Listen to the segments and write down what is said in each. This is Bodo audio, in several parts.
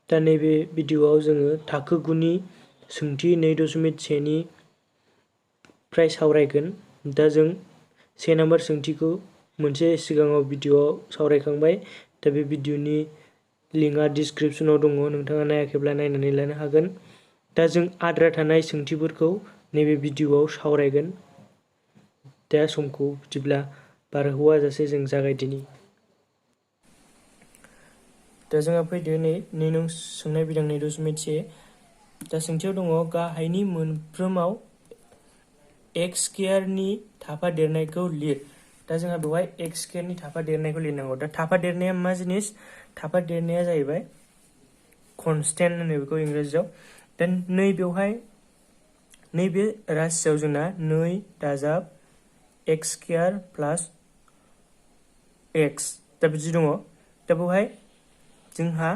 दा नैबे भिडिअआव जोङो थाखो 9 नि सोंथि 2.1 नि फ्राय सावरायगोन। दा जों 1 नम्बर सोंथिखौ मोनसे सिगाङाव भिडिअआव सावरायखांबाय। दा बे भिडिअनि लिंकआ डिसक्रिप्शनाव दङ, नोंथाङा नायाखैब्ला नायनानै लानो हागोन। दा जों आद्रा थानाय सोंथिफोरखौ नैबे भिडिअआव सावरायगोन। दा समखौ बिदिब्ला बारहोआजासे जों जागायदिनि। दा जोंहा फैदो नै नं सोंनाय बिदां 2.1। दा सोंथियाव दङ गाहायनि मोनफ्रोमाव एक्स स्क्वायरनि थाफादेरनायखौ लिर। दा जोंहा बेवहाय एक्स स्क्वायरनि थाफादेरनायखौ लिरनांगौ। दा थाफादेरनाया मा जिनिस? थाफादेरनाया जाहैबाय कनस्टेन्ट होनो बेखौ इंराजियाव। दा बेवहाय नैबे राशियाव जोंना 2 दाजाब एक्स स्क्वायर प्लास एक्स दा बिदि दङ। दा बेवहाय जोंहा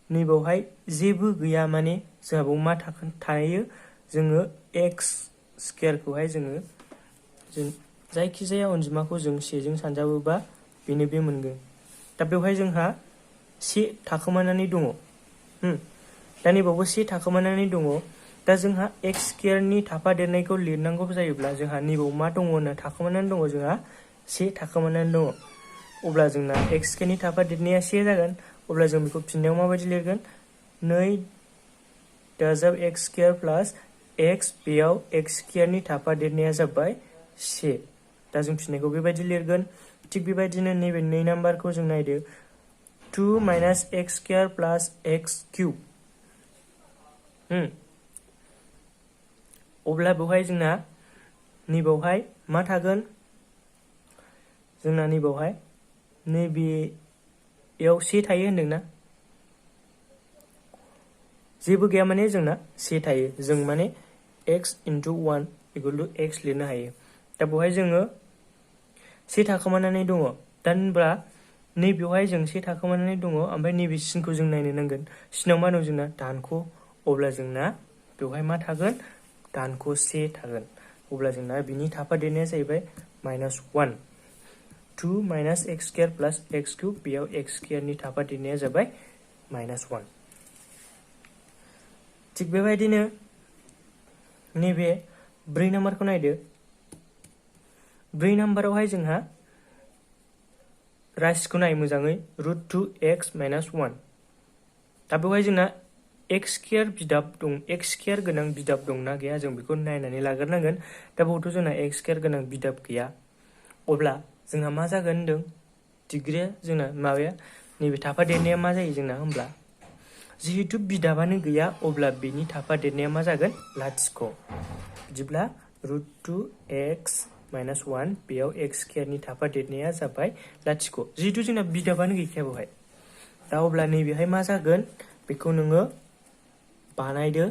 नैबावहाय जेबो गैया, माने जोंहा बेयाव मा थायो? जोङो एक्स स्क्वायरखौहाय जों जायखिजाया अनजिमाखौ जों 1 जों सानजाबोबा बेनो बे मोनगोन। दा बेवहाय जोंहा 1 थाखोमानानै दङ। दा नैबावबो 1 थाखोमानानै दङ। दा जोंहा एक्स स्क्वायरनि थाफादेरनायखौ लिरनांगौ जायोब्ला जोंहा नैबाव मा दङ होनो थाखोमानानै दङ, जोंहा 1 थाखोमानानै दङ। अब्ला जोंना एक्स स्क्वायरनि थाफादेरनाया 1 जागोन। अब्ला जों बेखौ फिननायाव माबायदि लिरगोन? 2 दाजाब एक्स स्क्वायर प्लास एक्स, बेयाव एक्स स्क्वायरनि थाफादेरनाया जाबाय 1। दा जों फिननायखौ बेबायदि लिरगोन। थिग बेबायदिनो नैबे 2 नाम्बारखौ जों नायदो 2 माइनास एक्स स्क्वायर प्लास एक्स किउब। अब्ला बेवहाय जोंना नैबावहाय मा थागोन? जोंना नैबावहाय नैबेयाव 1 थायो होनदोंना? जेबो गैया माने जोंना 1 थायो। जों माने x into 1 equal to x लिरनो हायो। दा बेवहाय जोङो 1 थाखोमानानै दङ। दा होनब्ला नैबेवहाय जों 1 थाखोमानानै दङ, ओमफ्राय नैबे सिनखौ जों नायनो नांगोन। सिनाव मा दं जोंना? दानख'। अब्ला जोंना बेवहाय मा थागोन? दानख' 1 थागोन। अब्ला जोंना बिनि थाफादेरनाया जाहैबाय -1। 2 माइनास एक्स स्क्वायर प्लास एक्स किउब, बेयाव एक्स स्क्वायरनि थाफादेरनाया जाबाय -1। थिग बेबायदिनो नैबे 4 नाम्बारखौ नायदो। 4 नाम्बारावहाय जोंहा राशिखौ नाय मोजाङै, √2x - 1। दा बेवहाय जोंना एक्स स्क्वायर बिदाब दं, एक्स स्क्वायर गोनां बिदाब दंना गैया जों बेखौ नायनानै लाग्रोनांगोन। दा बेयावथ' जोंना एक्स स्क्वायर गोनां बिदाब गैया। अब्ला जोंहा मा जागोन होनदों? डिग्रिया जोंना माबाया नैबे थाफादेरनाया मा जायो जोंना? होमब्ला जिहेथु बिदाबानो गैया, अब्ला बेनि थाफादेरनाया मा जागोन? लाथिख'। बिदिब्ला √2x - 1, बेयाव एक्स स्क्वायरनि थाफादेरनाया जाबाय लाथिख'। जिहेथु जोंना बिदाबानो गैखाया बेवहाय। दा अब्ला नैबेहाय मा जागोन? बेखौ नोङो बानायदो।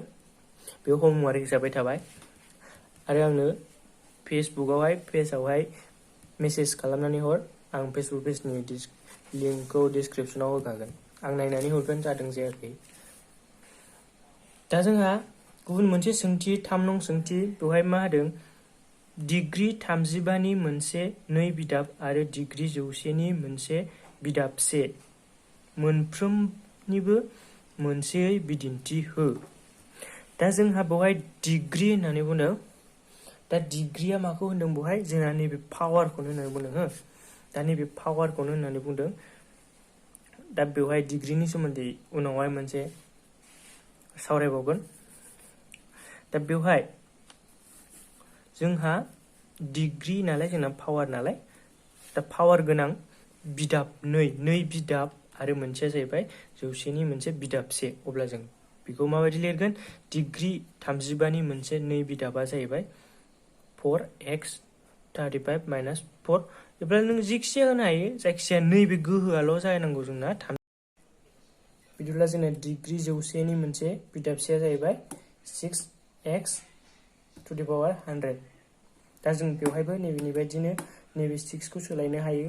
बेयाव हमवार्क हिसाबै थाबाय। आरो आंनो फेसबुकआवहाय पेजावहाय मेसेज खालामनानै हर। आं फेसबुक पेजनि लिंकखौ डिसक्रिप्शनाव होखागोन। आं नायनानै हरगोन जादों जायाखै। दा जोंहा गुबुन मोनसे सोंथि 3 नं सोंथि, बेवहाय मा होदों? डिग्री 35 नि मोनसे 2 बिदाब आरो डिग्री 100 नि मोनसे बिदाब से मोनफ्रोमनिबो मोनसेयै बिदिन्थि हो। दा जोंहा बेवहाय डिग्री होननानै बुंदों। दा डिग्रीया माखौ होनदों? बेवहाय जोंना नैबे पावारखौनो होननानै बुंदों। दा नैबे पावारखौनो होननानै बुंदों। दा बेवहाय डिग्रीनि सोमोन्दै उनावहाय मोनसे सावरायबावगोन। दा बेवहाय जोंहा डिग्री नालाय, जोंना पावार नालाय, दा पावार गोनां बिदाब 2 बिदाब आरो मोनसेया जाहैबाय 100 नि मोनसे बिदाब से। अब्ला जों बेखौ माबायदि लिरगोन? डिग्री 35 नि मोनसे 2 बिदाबा जाहैबाय 4x 35 - 4। एब्ला नों जिखिजाया होनो हायो, जायखिजाया नैबे गोहोआल' जानांगौ जोंना। बिदिब्ला जोंना डिग्री 100 नि मोनसे बिदाबसेया जाहैबाय 6x to the power 100। दा जों बेवहायबो नैबेनि बायदिनो नैबे 6 खौ सोलायनो हायो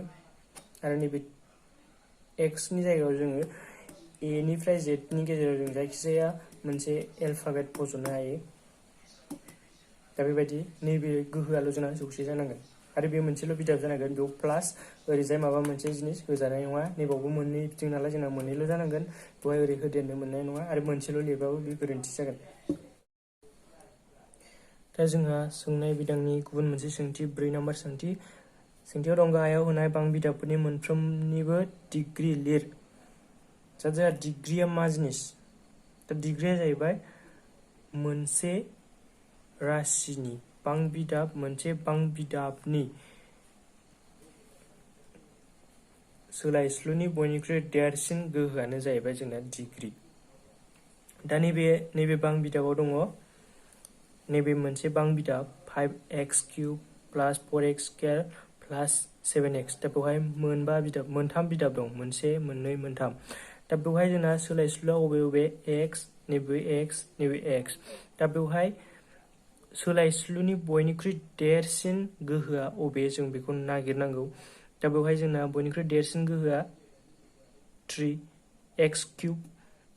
आरो नैबे x नि जायगायाव जोङो a निफ्राय z नि गेजेराव जों जायखिजाया मोनसे एल्फाबेट फज'नो हायो। दा बेबायदि नैबे गोहोआल' जोंना 100 जानांगोन। आरो बे मोनसेल' बिदाब जानांगोन बेयाव प्लास ओरैजाय माबा मोनसे जिनिस होजानाय नङा नैबावबो मोननै बिथिं नालाय जोंना मोननैल' जानांगोन बेवहाय ओरै होदेरनो मोननाय नङा आरो मोनसेल' लिरबाबो बे गोरोन्थि जागोन। दा जोंहा सोंनाय बिदांनि गुबुन मोनसे सोंथि 4 नम्बर सोंथियाव दं गाहायाव होनाय बां बिदाबफोरनि मोनफ्रोमनिबो डिग्री लिर। दा जोंहा डिग्रीया मा जिनिस? दा डिग्रीया जाहैबाय मोनसे राशिनि मोनसे बां बिदाबनि सोलायस्लुनि बयनिख्रुइ देरसिन गोहोआनो जाहैबाय जोंना डिग्री। दा नैबे बां बिदाबाव दङ नैबे मोनसे बां बिदाब 5x³ प्लास 4x स्क्वायर प्लास 7x। दा बेवहाय मोनथाम बिदाब दं, मोनसे मोननै मोनथाम। दा बेवहाय जोंना सोलायस्लुआ अबे x नैबे x नैबे x। दा बेवहाय सोलायस्लुनि बयनिख्रुइ देरसिन गोहोआ अबे जों बेखौ नागिरनांगौ। दा बेवहाय जोंना बयनिख्रुइ देरसिन गोहोआ 3x³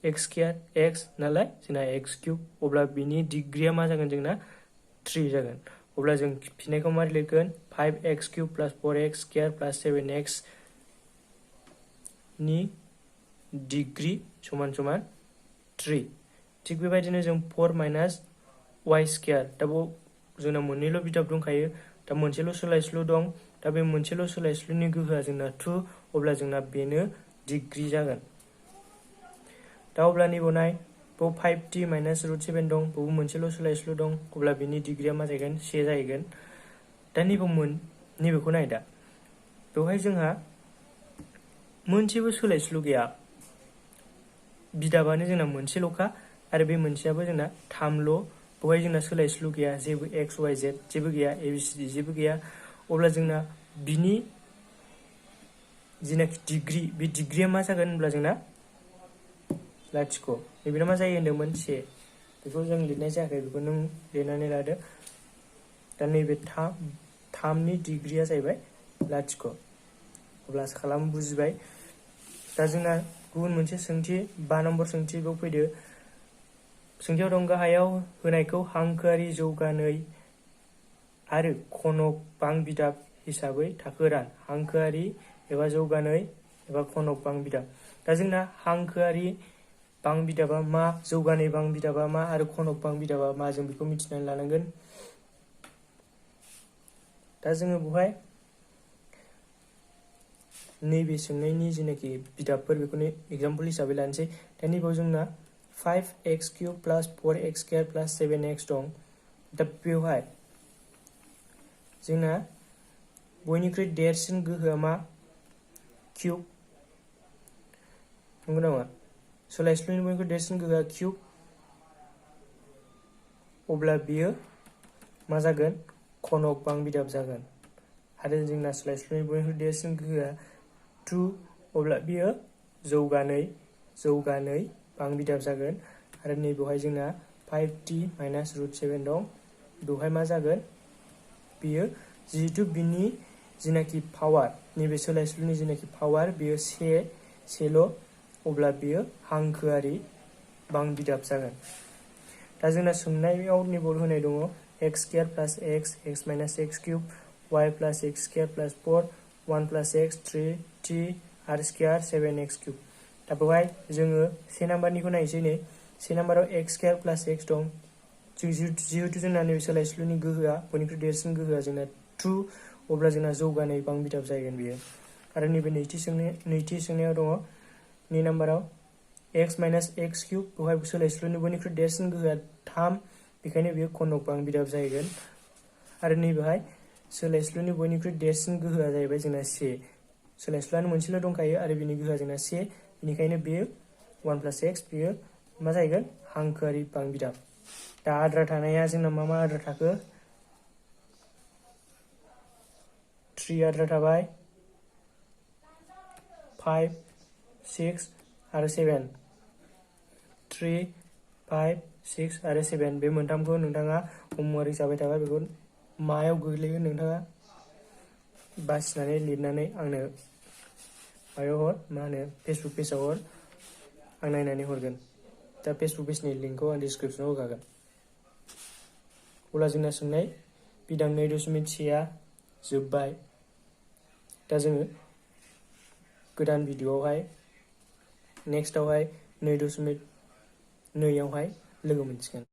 x स्क्वायर x नालाय जोंना x³। अब्ला बिनि डिग्रीया मा जागोन जोंना 3 जागोन। अब्ला जों फिननायखौ मारै लिरगोन 5x³ प्लास 4x स्क्वायर प्लास 7x नि डिग्री समान 3। थिग बेबायदिनो जों 4 माइनास y स्क्वायर। दा बेयाव जोंना मोननैल' बिदाब दंखायो। दा मोनसेल' सोलायस्लु दं। दा बे मोनसेल' सोलायस्लुनि गोहोआ जोंना 2। अब्ला जोंना बेनो डिग्री जागोन। दा अब्ला नैबाव नाय बेयाव 5t माइनास √7 दं, बेयाव मोनसेल' सोलायस्लु दं। अब्ला बिनि डिग्रीया मा जाहैगोन 1 जाहैगोन। दा नैबेखौ नाय दा बेवहाय जोंहा मोनसेबो सोलायस्लु गैया, बिदाबानो जोंना मोनसेल'खा आरो बे मोनसेयाबो जोंना 3ल'। बेवहाय जोंना सोलायस्लु गैया, जेबो x y z जेबो गैया, ABCD जेबो गैया। अब्ला जोंना बिनि जिनाखि डिग्री बे डिग्रीया मा जागोन होनब्ला जोंना 0। नैबेना मा जायो होनदोंमोन 1। बेखौ जों लिरनाय जायाखै, बेखौ नों लिरनानै लादो। दा नैबे 3नि डिग्रीया जाहैबाय 0। अब्ला आसा खालामो बुजिबाय। दा जोंना गुबुन मोनसे सोंथि 5 नम्बर सोंथि बेयाव फैदो। सोंथियाव दं गाहायाव होनायखौ हांखोआरि जौगानै आरो खनक बां बिदाब हिसाबै थाखो रान। हांखोआरि एबा जौगानै एबा खनक बां बिदाब। दा जोंना हांखोआरि बां बिदाबा मा, जौगानै बां बिदाबा मा आरो खनक बां बिदाबा मा जों बेखौ मिथिनानै लानांगोन। दा जोङो बेवहाय नैबे सोंनायनि जेनाखि बिदाबफोर बेखौनो एग्जाम्पल हिसाबै लानोसै। दा नैबेयाव जोंना 5x³ प्लास 4x स्क्वायर प्लास 7x दं। दा बेवहाय जोंना बयनिख्रुइ देरसिन गोहोआ मा क्यूब, नंगौ नामा? सोलायस्लुनि बयनिख्रुइ देरसिन गोहोआ क्यूब। अब्ला बियो मा जागोन खनक बां बिदाब जागोन। आरो जोंना सोलायस्लुनि बयनिख्रुइ देरसिन गोहोआ 2। अब्ला बियो जौगानै बां बिदाब जागोन। आरो नैबेवहाय जोंना 5t माइनास √7 दं। बेवहाय मा जागोन बियो जिहेतु बिनि जिनाखि पावार, नैबे सोलायस्लुनि जिनाखि पावार बेयो 1ल'। अब्ला बियो हांखोआरि बां बिदाब जागोन। दा जोंना सोंनायाव नैबाव होनाय दङ x स्क्वायर प्लास x माइनास x³ y प्लास x स्क्वायर प्लास 4 1 प्लास x 3t आर स्क्वायर 7x³। दा बेवहाय जोङो 1 नाम्बारनिखौ नायनोसै। नै 1 नाम्बाराव x स्क्वायर प्लास x दं। जिहेतु जोंना नैबे सोलायस्लुनि गोहोआ बयनिख्रुइ देरसिन गोहोआ जोंना 2। अब्ला जोंना जौगानै बां बिदाब जागोन बियो। आरो नैबे नैथि सोंनायाव दङ 2 नाम्बाराव x माइनास x³। बेवहाय सोलायस्लुनि बयनिख्रुइ देरसिन गोहोआ 3। बेखायनो बेयो खनक बां बिदाब जाहैगोन। आरो नैबेहाय सोलायस्लुनि बयनिख्रुइ देरसिन गोहोआ जाहैबाय जोंना 1। सोलायस्लुआनो मोनसेल' दंखायो आरो बिनि गोहोआ जोंना 1। बेनिखायनो बेयो 1 प्लास x बेयो मा जाहैगोन हांखोआरि बां बिदाब। दा आद्रा थानाया जोंना मा आद्रा थाखो 3 आद्रा थाबाय, 5 6 आरो 7। 3 5 6 आरो 7 बे मोनथामखौ नोंथाङा हमवार्क हिसाबै थाबाय। बेखौ मायाव गोग्लैगोन नोंथाङा बासिनानै लिरनानै आंनो मायाव हर, मा होनो फेसबुक पेजाव हर, आं नायनानै हरगोन। दा फेसबुक पेजनि लिंकखौ आं डिसक्रिपसनाव होखागोन। अब्ला जोंना सोंनाय बिदां 2.1 आ जोब्बाय। दा जोङो गोदान भिडिअ'आवहाय नेक्स्टआवहाय 2.2 आवहाय लोगो मोनसिगोन।